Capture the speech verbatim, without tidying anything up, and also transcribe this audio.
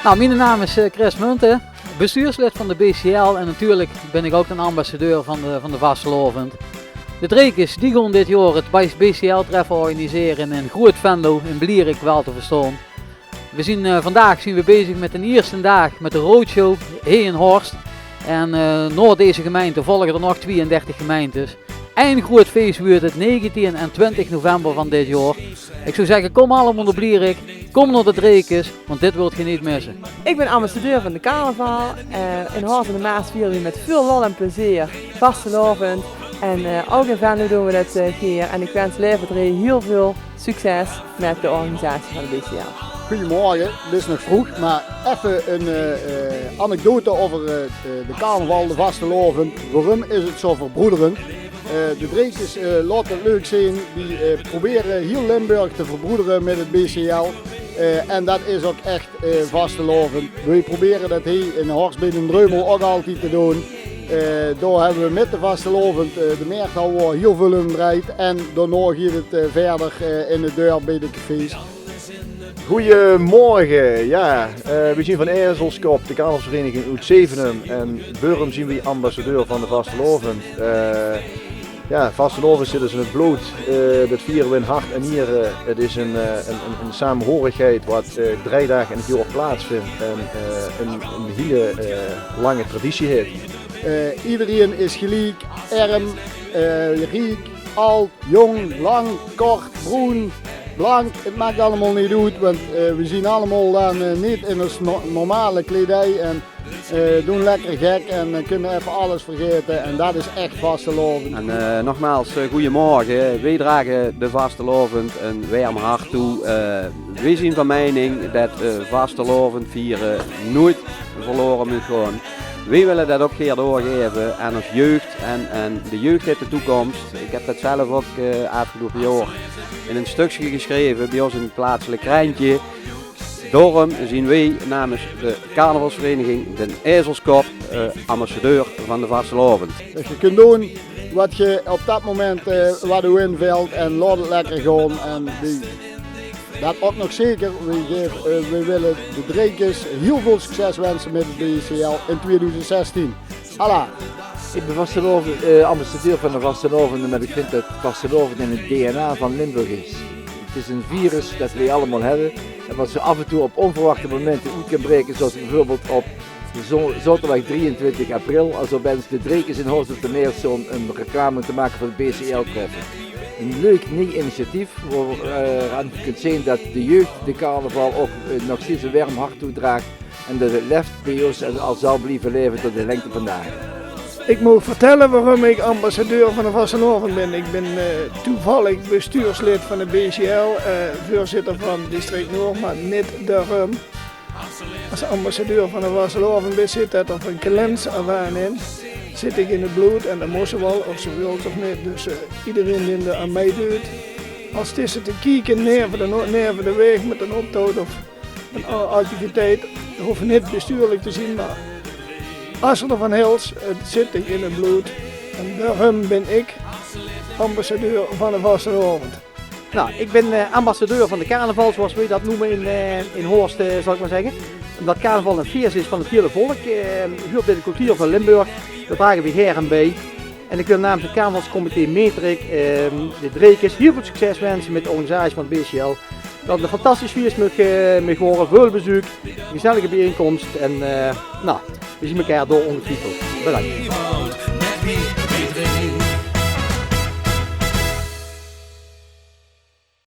Nou, miene naam is eh, Chris Munten, bestuurslid van de B C L en natuurlijk ben ik ook de ambassadeur van de, van de vastelaovend. De Dreekes, die gaon dit jaor het B C L-treffe organiseren in Groot Venlo, in Blierik wel te verstaon. We zien, eh, vandaag zien we bezig met de eerste daag met de roadshow hie in Horst. En eh, na deze gemeente volgen er nog tweeëndertig gemeentes. Ein groot feest wuurt het negentien en twintig november van dit jaor. Ik zou zeggen, kom allemaal naar Blierik, kom naar de Dreekes, want dit wilt ge niet missen. Ik ben ambassadeur van de carnaval. Eh, in Horst aan de Maas vieren we met veel lol en plezier vastelaovend. En eh, ook in Venlo doen we dat eh, hier. En ik wens Leve Dree heel veel succes met de organisatie van de B C L. Goedemorgen, het is nog vroeg, maar effe een eh, eh, anekdote over eh, de carnaval, de vastelaovend. Waarom is het zo verbroederend? Eh, de Dreekes eh, laten het leuk zien, die eh, proberen heel Limburg te verbroederen met het B C L. Eh, en dat is ook echt eh, vastelaovend. We proberen dat hier in Horst bij den Dreumel ook altijd te doen. Eh, daar hebben we met de vastelaovend eh, de Meerthal, waar heel veel om draait. En daarna gaat het eh, verder eh, in het dorp bij de cafés. Goeiemorge. Ja, eh, we zien van Ezelskop, de carnavalsvereniging oet Zevenum. En waarom zien we ambassadeur van de vastelaovend? Eh, ja, vastelaovend zit dus in het blood. Eh, dat vieren we in hart en nieren. Het is een, eh, een, een, een samenhorigheid wat eh, drie dagen in het jaor plaatsvindt en eh, een, een hele eh, lange traditie heeft. Eh, iedereen is gelijk, erm, eh, riek, alt, jong, lang, kort, broen, blank. Het maakt allemaal niet uit, want eh, we zien allemaal dan eh, niet in ons no- normale kledij en eh, doen lekker gek en eh, kunnen even alles vergeten. En dat is echt vastelaovend. En eh, nogmaals, eh, goeiemorgen. Wij dragen de vastelaovend een warm hart toe. Eh, wij zien van mening dat eh vastelaovend vieren nooit verloren moet gaan. Wij willen dat ook gaer doorgeven aan ons jeugd. En, en de jeugd heeft de toekomst. Ik heb dat zelf ook eh, afgelopen jaar in een stukje geschreven bij ons in het plaatselijk krantje. Daarom zien wij namens de carnavalsvereniging Den Ezelskop eh, ambassadeur van de vastelaovend. Dus je kunt doen wat je op dat moment eh, wat u invelt en laat het lekker gaan. En die, dat ook nog zeker, we, geven, eh, we willen de Dreekes heel veel succes wensen met het B C L in tweeduizend zestien. Alla! Ik ben vastelaovend, eh, ambassadeur van de vastelaovend, omdat ik vind dat vastelaovend in het D N A van Limburg is. Het is een virus dat wij allemaal hebben en wat zo af en toe op onverwachte momenten uit kan breken, zoals bijvoorbeeld op zo- zaterdag drieëntwintig april, als opeens de Dreekes in Horst op de Meer stonden om reclame te maken voor het B C L-treffe. Een leuk nieuw initiatief, waar je aan kunt zien dat de jeugd de carnaval ook eh, nog steeds een warm hart toedraagt en dat het lef bij ons al zal blijven leven tot de lengte van dagen. Ik moet vertellen waarom ik ambassadeur van de vastelaovend ben. Ik ben eh, toevallig bestuurslid van de B C L, eh, voorzitter van District Noord, maar niet daarom. Als ambassadeur van de vastelaovend ben, zit dat er van kleins af aan in. Zit ik in het bloed en dat moest wel, of ze wilt of niet. Dus eh, iedereen die er aan meedoet, als het is te kieken, neer voor de, no- neer voor de weeg met een optocht of een a- activiteit, hoeft niet bestuurlijk te zien, maar als er van hils, het zit in het bloed. En daarom ben ik ambassadeur van de vastelaovend. Nou, ik ben eh, ambassadeur van de carnaval, zoals wij dat noemen in, eh, in Horst, eh, zal ik maar zeggen. Omdat carnaval een feest is van het hele volk, eh, huurt bij de cultuur van Limburg. Dat dragen we gaer aan bij. En ik wil namens het carnavalscomité Meterik eh, de Dreekes heel veel succes wensen met de organisatie van het B C L. Dat het een fantastisch feest mag, eh, mag worden, veel bezoek, gezellige bijeenkomst. En eh, nou, we zien elkaar door ongetwijfeld. Bedankt.